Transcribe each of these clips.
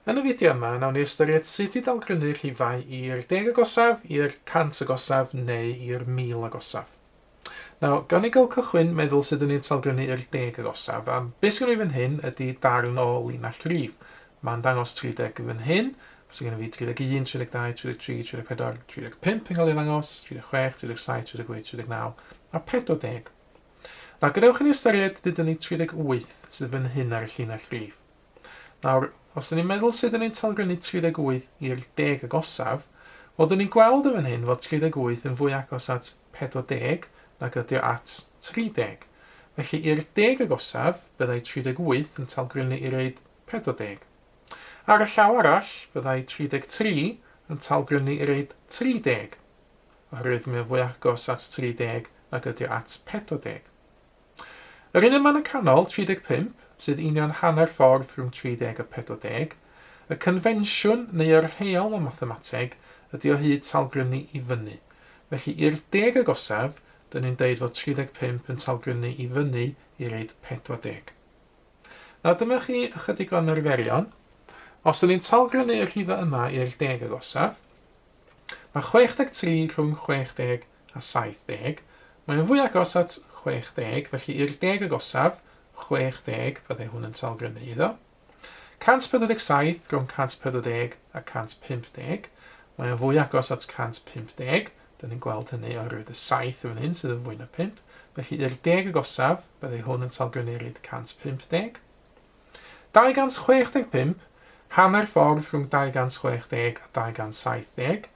Yn y fideo yma, nawn ni ystyried sut i dalgrynnu rhifau i'r deg agosaf, i'r 100 agosaf neu i'r 1000 agosaf. Nawr, gawn ni gael cychwyn meddwl sut ydyn ni'n talgrynnu i'r deg agosaf, a beth sy'n gen i fan hyn ydy darn o linell rif. Mae'n dangos 30 fan hyn, sy'n gen i fi 31, 32, 33, 34, 35 yn cael ei ddangos, 36, 37, 38, 39 a 40. Nawr, gadewch i ni ystyried dydyn ni 38 sydd fan hyn ar y llinell rif. Nawr, os dyn ni'n meddwl sut dyn ni'n talgrynnu 38 i'r deg agosaf, wel dyn ni'n gweld yn fan hyn fod 38 yn fwy agos at 40 nag ydy o at 30. Felly i'r deg agosaf, byddai 38 yn talgrynnu i reid 40. Ar y llaw arall, byddai 33 yn talgrynnu i reid 30, oherwydd mae o fwy agos at 30 nag ydy o at 40. Yr un yma yn y canol, 35, sydd union hanner ffordd rhwng 30 a 40, y confensiwn neu yr rheol mewn mathemateg ydy o hyd talgrynnu i fyny. Felly i'r deg agosaf, dyn ni'n deud fod 35 yn talgrynnu i fyny i reid 40. Nawr dyma chi ychydig o ymarferion. Os dyn ni'n talgrynnu y rhifau yma i'r deg agosaf, Mae 63 rhwng 60 a 70. Mae o'n fwy agos at 60, felly i'r deg agosaf, 60, byddai hwn yn talgrynnu iddo. 147 rhwng 140 a 150. Mae o'n fwy agos at 150. Dyn ni'n gweld hynny oherwydd y 7 yn fan hyn sydd yn fwy na 5. Felly i'r deg agosaf, byddai hwn yn talgrynnu ryd 150. 265, hanner ffordd rhwng 260 a 270.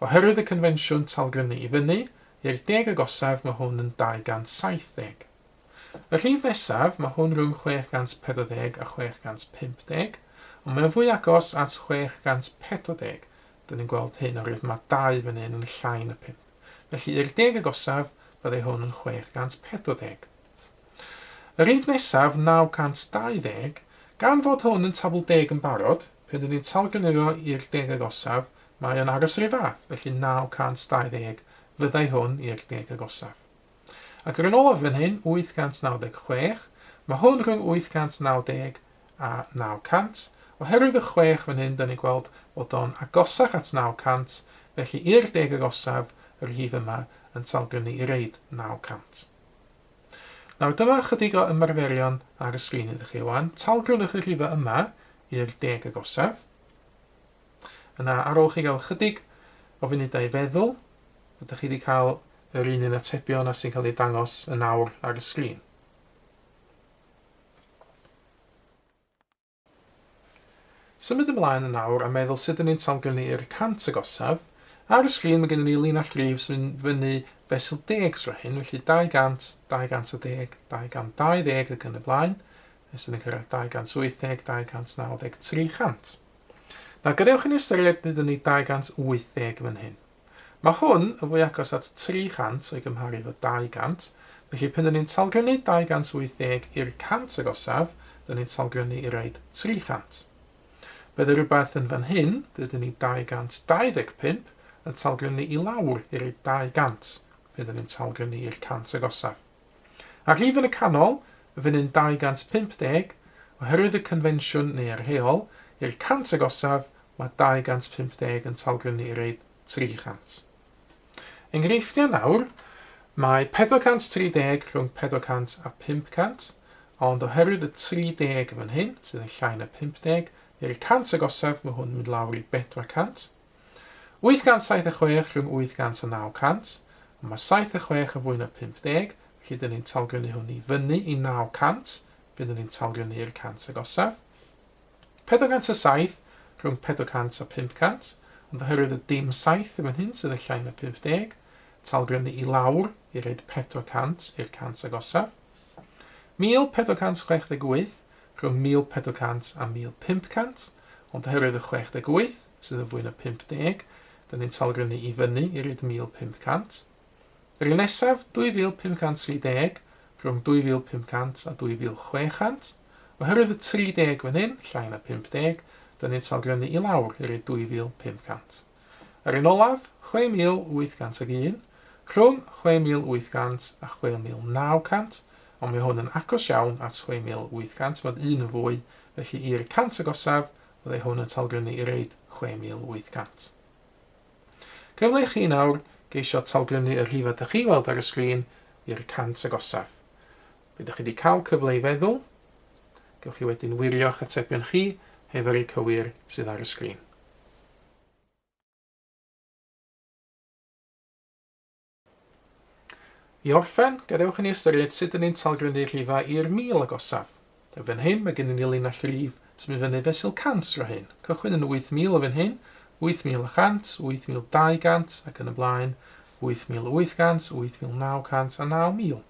Oherwydd y confensiwn talgrynnu i fyny, i'r deg agosaf mae hwn yn 270. Y rhif nesaf, mae hwn rhwng 640 a 650, ond mae'n fwy agos at 640. Dyn ni'n gweld hyn oherwydd mae 2 fan hyn yn llai na 5. Felly i'r deg agosaf, byddai hwn yn 640. Y rhif nesaf, 920, gan fod hwn yn tabl deg yn barod, pe dyn ni'n talgrynnu fo i'r deg agosaf, mae o'n aros yr un fath, felly 920 fyddai hwn i'r deg agosaf. Ac yr un olaf fan hyn, 896, mae hwn rhwng 890 a 900. Oherwydd y 6 fan hyn, da ni'n gweld bod o'n agosach at 900, felly i'r deg agosaf, y rhif yma yn talgrynnu i reid 900. Nawr dyma ychydig o ymarferion ar y sgrin iddo chi wan. Talgrynwch y rhifau yma i'r deg agosaf. Yna, ar ôl chi gael ychydig o funudau i feddwl, ydych chi wedi cael yr un un atebion a sy'n cael ei dangos yn awr ar y sgrin. Symud ymlaen yn awr a meddwl sut dyn ni'n talgrynnu i'r 100 agosaf. Ar y sgrin mae gennym ni linell grif sy'n mynd fyny fesul deg tro hyn, felly 200, 210, 220 ac yn y blaen, nes dyn ni'n cyrraedd 280, 290, 300. Nawr gadewch i ni ystyried dydyn ni 280 fan hyn. Mae hwn yn fwy agos at 300 o'i gymharu efo 200, felly pan dyn ni'n talgrynnu 280 i'r 100 agosaf, dyn ni'n talgrynnu i roid 300. Bydde rhywbeth yn fan hyn, dydyn ni 225, yn talgrynnu i lawr i roid 200, pan dyn ni'n talgrynnu i'r 100 agosaf. A'r rhif yn y canol, y fan hyn 250, oherwydd y confensiwn neu'r rheol, i'r 100 agosaf, Mae 250 yn talgrynnu i reid 300. Enghreifftiau nawr, mae 430 rhwng 400 a 500, ond oherwydd y 30 fan hyn, sydd yn llai na 50, i'r 100 agosaf mae hwn yn mynd lawr i 400. 876 rhwng 800 a 900, ond mae 76 yn fwy na 50, felly dyn ni'n talgrynnu hwn i fyny i 900, byddwn ni'n talgrynnu i'r 100 agosaf. 407 rhwng 400 a 500, ond oherwydd y dim 7 yn fan hyn sydd yn llai na 50, talgrynnu i lawr i reid 400 i'r 100 agosaf. 1468 rhwng 1400 a 1500, ond oherwydd y 68 sydd yn fwy na 50, dyn ni'n talgrynnu i fyny i reid 1500. Yr un nesaf, 2530, rhwng 2500 a 2600. Oherwydd y 30 fan hyn, llai na 50, dyn ni'n talgrynnu i lawr i roi 2500. Yr un olaf, 6801, rhwng 6800 a 6900, ond mae hwn yn agos iawn at 6800, mae'n un yn fwy, felly i'r 100 agosaf, byddai hwn yn talgrynnu i reid 6,800. Cyfle i chi nawr geisio talgrynnu y rhifau dych chi weld ar y sgrin i'r 100 agosaf. Be dych chi wedi cael cyfle i feddwl, gewch chi wedyn wirio'ch atebion chi hefo'r rhai cywir sydd ar y sgrin. I orffen, gadewch i ni ystyried sut dyn ni'n talgrynnu rhifau i'r 1,000 agosaf. Yn fan hyn, mae gennym ni linell rif sy'n mynd fyny fesul 100 tro hyn. Cychwyn yn 8,000 o fan hyn, 8,100, 8,200 ac yn y blaen, 8,800, 8,900 a 9,000.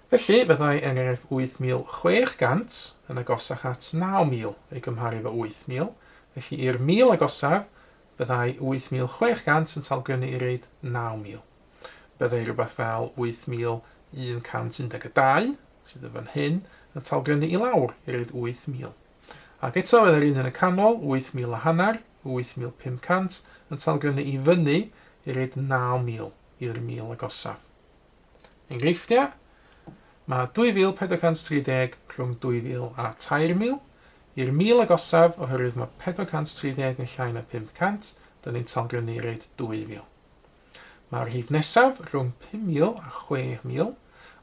Felly, byddai enghraifft 8,600 yn agosach at 9,000 ei gymharu efo 8,000. Felly, i'r 1,000 agosaf, byddai 8,600 yn talgrynnu i reid 9,000. Byddai rhywbeth fel 8,112, sydd yn fan hyn, yn talgrynnu i lawr i reid 8,000. Ac eto, byddai'r un yn y canol, 8,000 a hanner, 8,500, yn talgrynnu i fyny i reid 9,000 i'r 1,000 agosaf. Enghreifftiau, mae 2,430 rhwng 2,000 a 3,000. I'r 1,000 agosaf, oherwydd mae 430 yn llai na 500, dyn ni'n talgrynnu i reid 2,000. Mae'r rhif nesaf rhwng 5,000 a 6,000,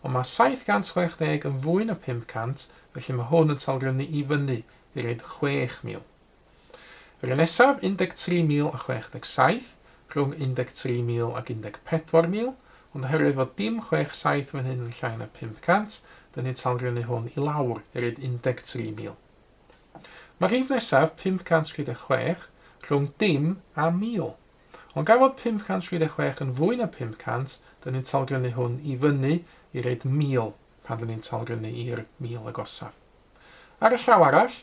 ond mae 760 yn fwy na 500, felly mae hwn yn talgrynnu i fyny i reid 6,000. Yr un nesaf, 13,067, rhwng 13,000 ac 14,000, ond oherwydd fod dim 67 fan hyn yn llai na 500, dyn ni'n talgrynnu hwn i lawr i reid 13,000. Mae'r rhif nesaf, 536, rhwng dim a 1,000. Ond gan fod 536 yn fwy na 500, dyn ni'n talgrynnu hwn i fyny i reid 1,000 pan dyn ni'n talgrynnu i'r 1,000 agosaf. Ar y llaw arall,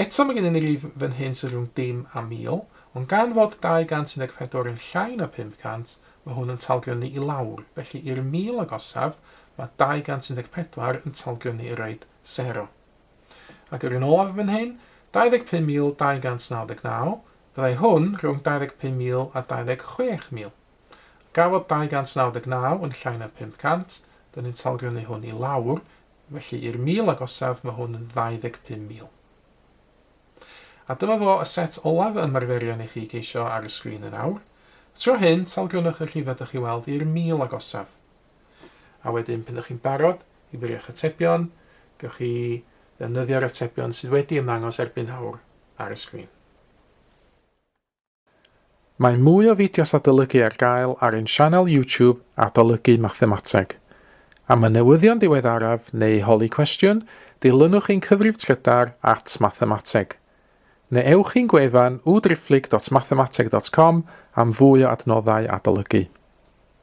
eto mae gennym ni rif fan hyn sydd rhwng dim a 1,000, ond gan fod 214 yn llai na 500, mae hwn yn talgrynnu i lawr, felly i'r 1,000 agosaf, mae 214 yn talgrynnu i roid sero. Ac yr un olaf fan hyn, 25,299, fyddai hwn rhwng 25,000 a 26,000. Gan fod 299 yn llai na 500, dyn ni'n talgrynnu hwn i lawr, Felly i'r 1,000 agosaf mae hwn yn 25,000. A dyma fo y set olaf o ymarferion i chi geisio ar y sgrin yn awr. Tro hyn, talgrynwch y rhifau dych chi weld i'r 1,000 agosaf. A wedyn, pan ydych chi'n barod i wirio'ch atebion, gewch chi ddefnyddio'r atebion sydd wedi ymddangos erbyn awr ar y sgrin. Mae mwy o fideos adolygu ar gael ar ein sianel YouTube Adolygu Mathemateg. Am y newyddion diweddaraf neu holi cwestiwn, dilynwch ein cyfrif trydar at mathemateg. Neu ewch i'n gwefan www.mathemateg.com am fwy o adnoddau adolygu.